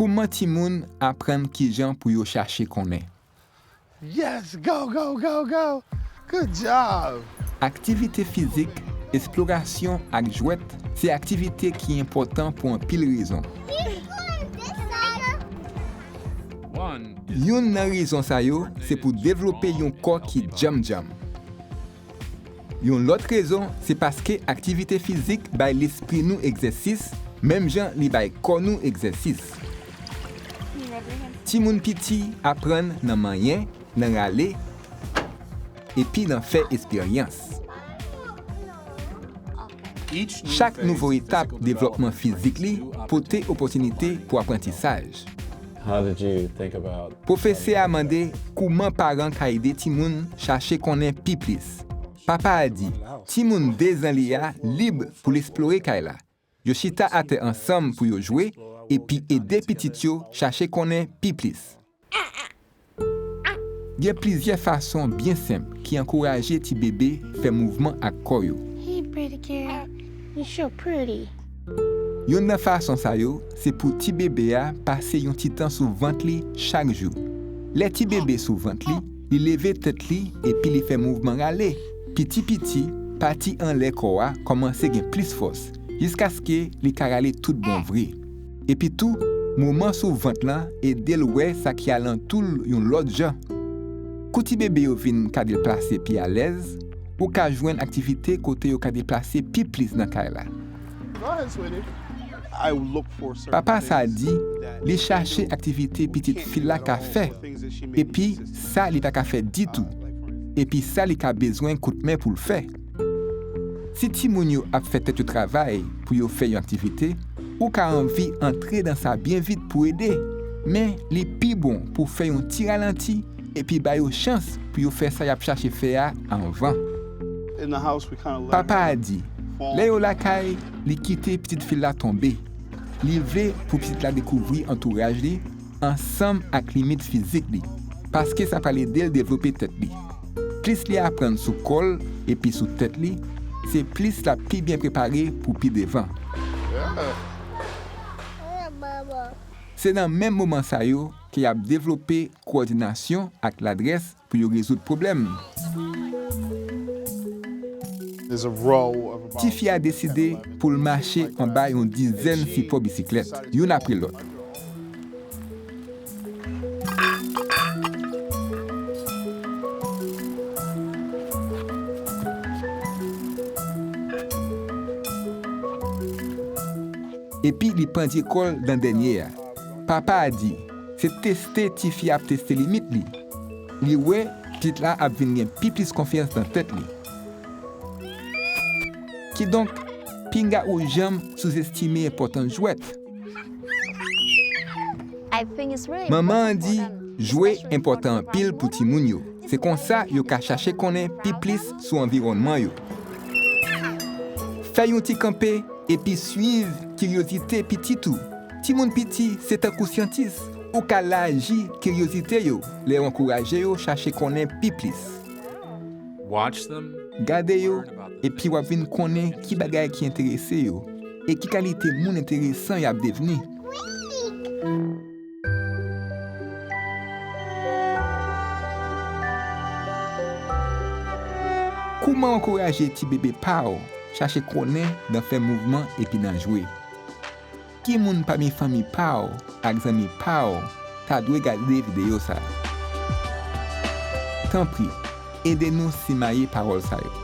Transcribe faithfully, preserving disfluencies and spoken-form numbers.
Kouman timoun aprann kijan pou yo chache konnen? Yes, go, go, go, go. Good job. Aktivite fizik, eksplorasyon ak jwèt se aktivite ki enpòtan pou anpil rezon. Youn nan rezon sa yo se pou devlope yon kò ki djanm djanm. Yon lòt rezon se paske aktivite fizik bay lespri nou egzèsis, menm jan li bay kò nou egzèsis. Timoun piti aprann nan manyen, nan rale, epi nan fè esperyans. Chak nouvo etap devlòpman fizik li pote opòtinite pou aprantisaj. Pwofesè a mande kouman paran ka ede timoun chache konnen pi plis. Papa a di, timoun de zan li a lib pou l eksplore kay la. Yo chita atè ansanm pou yo jwe, epi ede pitit yo chache konnen pi plis. Gen plizyè fason byen senp ki ankouraje ti bebe fè mouvman ak kò yo. Hey, pretty girl, you so pretty. Youn nan fason sa yo se pou ti bebe a pase yon ti tan sou vant li chak jou. Lè ti bebe sou vant li, li leve tèt li epi li fè mouvman rale. Piti piti, pati anlè kò a kòmanse gen plis fòs, jiskaske li ka rale tout bon vre. Epitou, mouvman sou vant lan ede l wè sa ki alantou l yon lòt jan. Kou ti bebe yo vin ka deplase pi alèz, ou ka jwenn aktivite kote yo ka deplase pi plis nan kay la. Papa sa a di li chache aktivite pitit fi l la ka fè, epi sa li pa ka fè ditou, epi sa li ka bezwen koutmen pou l fè. Si timoun yo ap fè tèt yo travay pou yo fè yon aktivite, ou ka anvi antre nan sa byen vit pou ede, men li pi bon pou w fè yon ti ralanti epi ba yo chans pou yo fè sa y ap chache fè a anvan. Papa a di, lè yo lakay, li kite pitit fi l la tonbe. Li vle pou pitit la dekouvri antouraj li ansanm ak limit fizik li, paske sa pral ede l devlope tèt li. Plis li aprann sou kò l epi sou tèt li, se plis l ap pi byen prepare pou pi devan. Se nan menm moman sa yo ke y ap devlope kowòdinasyon ak ladrès pou yo rezoud pwoblèm. Tifi a deside pou l mache anba yon dizèn sipò bisiklèt, youn apre lòt. Epi li pandye kò l nan dènye a. Papa a di, se teste tifi a ap teste limit li. Li wè pitit la ap vin gen pi plis konfyans nan tèt li. Kidonk, pinga ou janm souzestime enpòtans jwèt. Manman an di, jwe enpòtan anpil pou timoun yo. Se konsa yo ka chache konnen pi plis sou anviwònman yo. Fè yon ti kanpe epi swiv kiryozite pitit ou. Timoun piti se tankou syantis, ou ka laji kiryozite yo lè w ankouraje yo chache konnen pi plis. Gade yo, epi w ap vin konnen ki bagay ki enterese yo e ki kalite moun enteresan y ap devni. Kouman w ankouraje ti bebe pa w chache konnen nan fè mouvman epi nan jwe? Ki moun pami fanmi pa w ak zanmi pa w ta dwe gade videyo sa a? Tanpri, ede nou simaye pawòl sa yo.